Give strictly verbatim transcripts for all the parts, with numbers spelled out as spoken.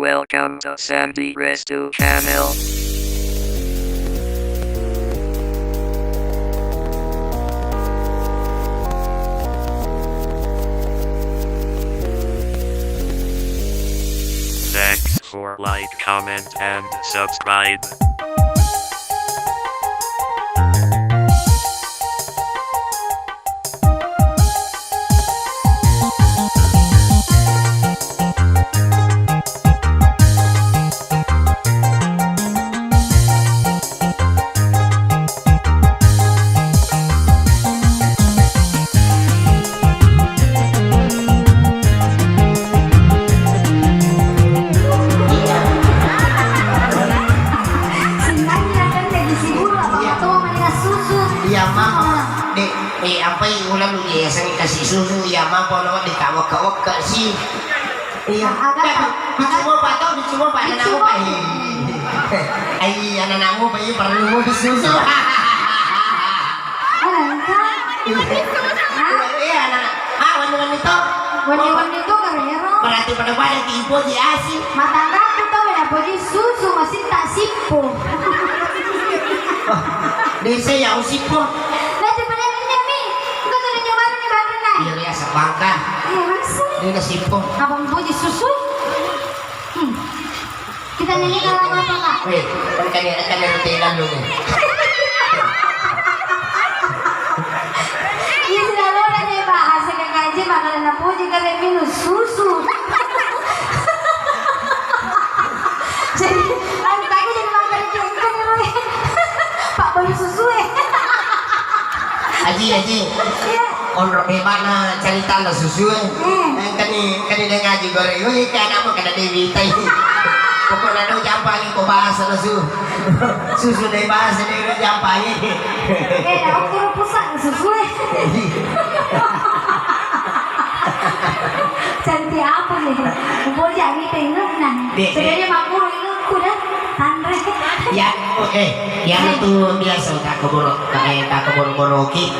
Welcome to Sandy Restu channel. Thanks for like, comment, and subscribe. Senangnya kan jadi sibuk, apa tua mendingan susu. Iya, Mak. Dek, eh, apa yang ulang lu ya, saya kasih susu, ya, Mak, kalau dek, wekka-wekka sih. Iya. Agak, tapi agak. Dicoba, Pak, tau, dicoba, Pak, anak-anakmu, Pak. Ai, anak-anakmu, Pak, iya, perlu mau disusu. Engka. Hah? Iya, anak. Ah, wenni-wenni to. Wenni-wenni to, karero. Berarti pada-pada ki ipoji asi. Matanggaku to, wena poji susu, masih tak sipu. Oh, desa ya, usipu. Nanti pada nanya mi. Engka tu nanya baru ni, baru nanya. Iya, iya, sebangka. Iya, langsung. Dia udah sipu. Abang poji susu. Hmm. Kita nyanyi kalau apa, Kak? Weh, kan dia, kan dia roti lalu ni. Iya, sudah lo dah deh, Pak. Asik ngaji, makanan apa juga, Rek, minum susu. Jadi, aku tadi jadi makan itu, itu, itu. Pak, baru susu, eh. Aji, Aji. Iya. Onro hebatna cerita lo susu, eh. Hmm. Eh, kani, kani dia ngaji goreng, weh, kayak anak mau kena Dewi tai. Pokoknya do jampangi ko bahasa lo su. Susu deh bahasa deh, do jampangi. Eh, dah ukur pusat susu, eh. Cantik apa nih? Bojang ini tengok nah. Dek, sebenarnya dek. Makmur ini kuda tanre. Ya, oke. Ya, eh. Itu biasa tak keboro, eh, tak keboro-boroki.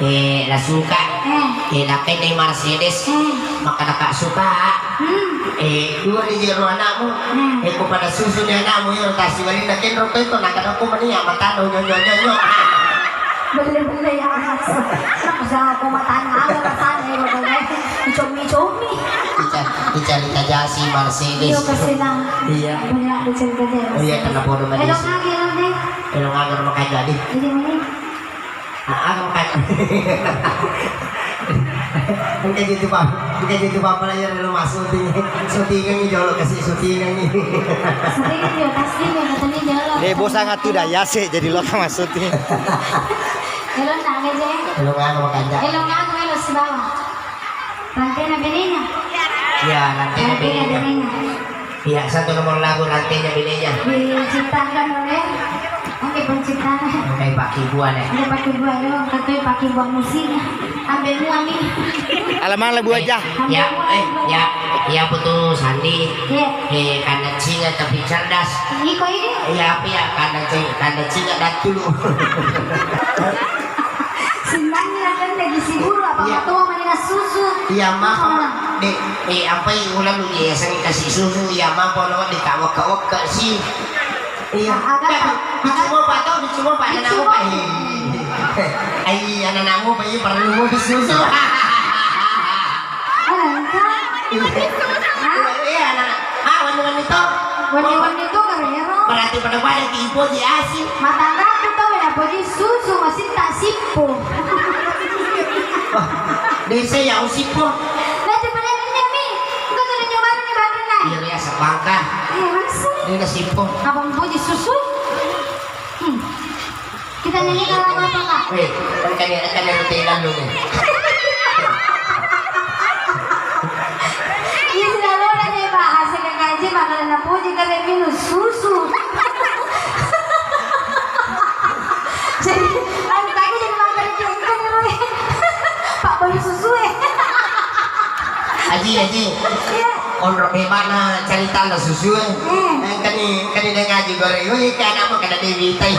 Eh, la suka. Eh. Eh, la kene Mercedes. Eh. Maka tak suka. Hmm. Eh, dua di jero anakmu. Hmm. Eh, ko pada susu ni anakmu, ya, tasi wali na kenro ko itu, nak ada ko mania, mata do, nyo, nyo, nyo, nyo. Belle-belle ya, Mas. Nak usaha ko mata na, apa rasanya, ya, Bapak, ya? Dicomi-comi. Dica-, dicari tajasi, Mercedes. Iya, pasti, Bang. Iya. Banyak dicerita dia, Mas. Iya, kena bodoh, Mas. Elok lagi, elok deh. Elok lagi, rumah kaca, deh. Jadi, ini. Ah, engka, engka gitu, Pak. Engka gitu, Pak, pala iya lo massuting. Sutingengi jolo, kasi sutingengi. Sutingengi jolo, pasti nih, katanya jolo. Eh, bosan atu dah, ya, sih, jadi lo kan massuting. Elo naga je. Elo naga makanja. Elo naga, elo sibawa. Rantena benena. Iya, rantena benena. Iya, satu nomor lagu rantena benena. Diciptakan oleh, oke, penciptanya. Oke, Pak Kibuan, ya. Ada Pak Kibuan, ya, katanya Pak Kibuan musik. Ambil mua mi. Alamang lagu aja. Ya, eh, ya, ya, putu Sandi. Iya. Eh, kandang singa tapi cerdas. Iko ini? Iya, apa ya? Kandang singa, kandang singa dan tulu. Senangnya kan lagi sibuk, apa iya. Tua mendingan susu. Iya, maaf, Dek. Eh, apa yang ulang lu dia sering kasih susu? Iya, maaf, kalau dek, wekka-wekka sih. Iya. Agak, agak. Dicoba, Pak, tau, dicoba, Pak, anak-anakmu, Pak. Dicoba. Ai, anak-anakmu, Pak, iya, perlu mau disusu. Engka. Iya, anak. Ah, wenni-wenni to. Wenni-wenni to, karero. Berarti pada-pada ki ipoji asi. Matanggaku to, wena poji susu, masih tak sipu. Wah, desa ya, usipu. Lah, coba lihat ini, Mi. Engka tu nanya baru ni, baru na. Iya, iya, sebangka. Iya, langsung. Ini udah sipu. Abang poji susu. Hmm. Kita nyanyi kalau apa, Kak? Weh, kan dia, kan dia roti lalu ni. Iya, sudah lo dah deh, Pak. Asik ngaji, makanan apa juga dia minum susu. Jadi, aku tadi jadi makan itu, itu, itu. Pak, baru susu, eh. Aji, Aji. Iya. Onro hebatna cerita lo susu, eh. Hmm. Eh, kani, kani dia ngaji goreng, weh, kayak anak mau kena Dewi tai.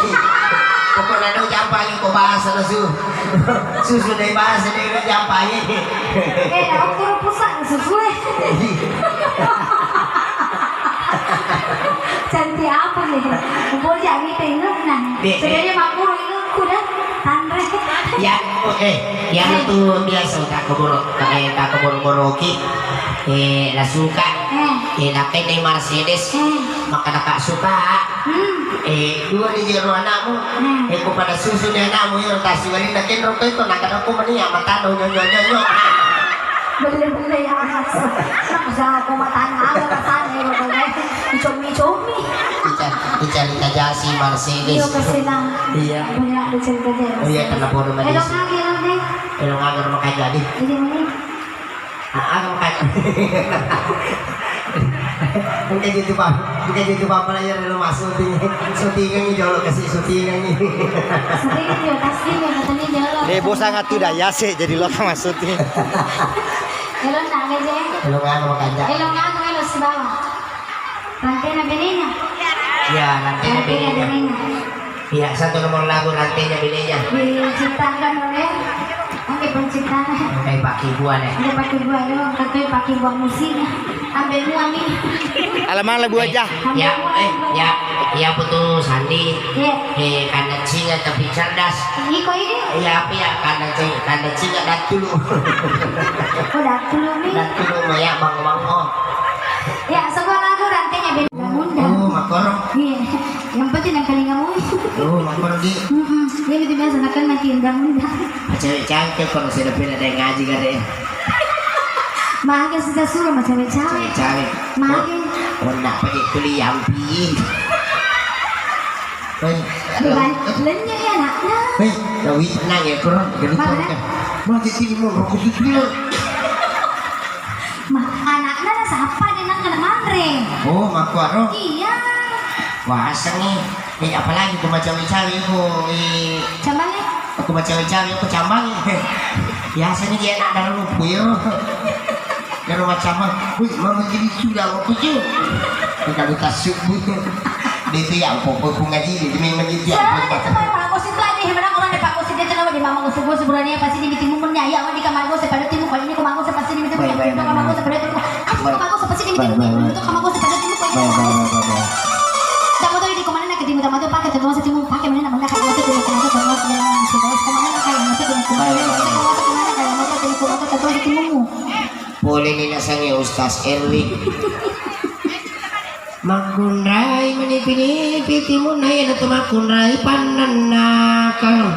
Pokoknya do jampangi ko bahasa lo su. Susu deh bahasa deh, do jampangi. Eh, dah ukur pusat susu, eh. Sebenarnya makkuro ilukku dah, tanre. Ya, eh, yang itu biasa tak keburu, eh, tak keburu-buruki, eh, nasuka, eh, nakenni Mercedes, maka nakak suka, eh, dua di jero anakmu, eh, ku pada susu ni anakmu, ya, tasi wali nakenro kau itu, nakadakku mania, mata do nyo, nyo, nyo, nyo. Belle-belle ya, Mas. Nak usaha aku matanya apa rasanya, ya, pokoknya. Dicomi-comi. Ica, ica, ica jasi Mercedes. Iya, kesenang. Iya. Banyak dicerita dia, Mas. Oh, iya, karena bodoh, Mas. Elok lagi, elok deh. Elok lagi rumah kaca, di. Ini, ini. Ah, ah, rumah kaca. Bukan gitu, Pak. Bukan gitu, Pak. Apa ya, lo masuk syuting. Syutingan ini, jolo kasih syutingan ini. Sering dia, pasti dia katanya jolo. Eh, bosan atuh dah, ya, sih, jadi lo kan maksudnya. Elok nang aja. Elok nang, rumah kaca. Elok nang, elok sibawa. Rantena benena. Iya, rantena benena. Iya, satu nomor lagu rantena benena. Diciptakan oleh, oke, penciptanya. Oke, Pak Kibuan, ya. Oke, Pak Kibuan, ya. Oke, Pak Kibuan musiknya. Ambil mua mi. Alamak, lagu aja. Ya, eh, ya, ya, putus Sandi. Iya. Eh, karena singa tapi cerdas. Iko ini. Iya, apa ya? Karena cing-, karena singa dan tulu. Oh, dan tulu mi. Dan tulu, ya, bang, bang, oh. Ya, sebuah lagu rantena benena. Undang-undang. Oh, makkoro. Iya. Yang penting nang telingamu. Oh, makkoro, di. Mm-mm. Iya, itu biasa, nakennaki undang-undang. Cewek cantik, kalau sudah pernah ada yang ngaji, gare. Mage sisa suruh sama cewek-cewek. Cewek-cewek. Mage. Oh, oh, nak pergi kuliah, ampi. Hei, lenyek ya, nak. Hei, lawi tenang ya, kurang. Jadi, mana? Mage sini mau rokok susu. Ma, anakna nasappa de nang kana manre. Oh, makkuaro. Iya. Wah, aseng nih. Eh, apalagi ku macawe-cawe ku, eh, Cambangi? Aku macawe-cawe ku cambangi. Biasa nih dia anak dalam lupu ya. Kalau macam, wih, mama jadi sudah aku tuh. Kalau tak subuh. Dia itu ya, apa, apa, aku ngaji, dia memang itu ya, apa, apa. Saya itu, Pak, Pak Kosim itu ada yang menang orang, Pak Kosim dia itu nama di mama Kosim, Kosim berani apa sih, dia bikin mumun, ya, ya, di kamar Kosim, pada timu, kalau ini kamar Kosim, pasti dia bikin mumun, kamar Kosim, pada timu. Aku kamar Kosim, pasti dia bikin mumun, kamar Kosim, pada timu, kalau ini kamar Kosim. Baik, baik, baik, baik, baik. Tak mau tahu di kemana nak ketimu, tak mau tahu pakai terus timu, pakai mana nak, mana nak, kalau itu timu, kalau itu timu, kalau itu timu, kalau itu timu, kalau itu timu, kalau itu timu, kalau itu timu, kalau itu timu, kalau itu timu. Boleh ni nak sange Ustaz Erwin. Makkunrai menipi-nipi timunna, iyanatu makkunrai pannennakang.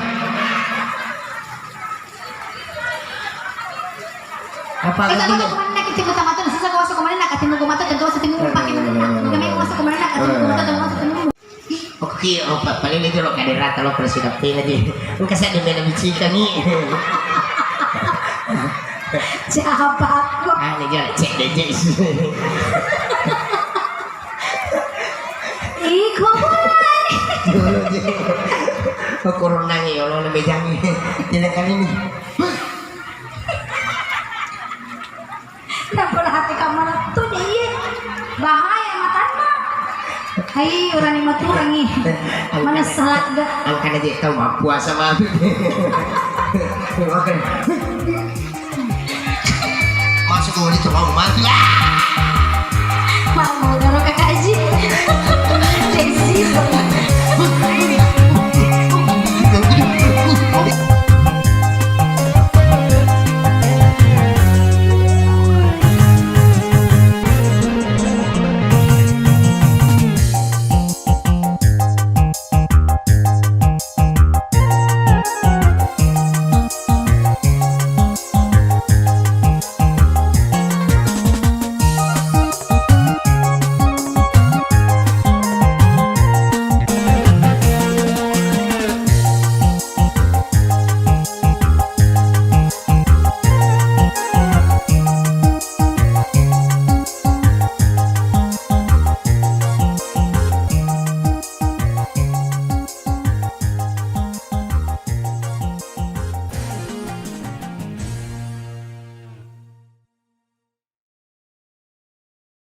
Apa eh, kata tak dia? Kemana kita mau tamat tuh, susah kau masuk kemana nak, kata mau tamat tuh, tentu masuk timu, pakai mana nak, kami masuk kemana nak, kata mau tamat tuh, tentu masuk timu. Oke, oh, pa-, paling itu lo kaderata lo presiden pena di. Engka saya di mana bicika ni. Siapa aku? Ah, ini dia cek deh, cek. Iko, boy. Dulu, Ji. Aku renang ya, Allah, lebih jangan. Tidak kali ini. Napola hati kamar tu, iya. Bahaya matanna. Hai, urani maturangi. Mana salah dah. Angkana je tau mappuasa mah. Masuk ke wanita mau mati. Ah!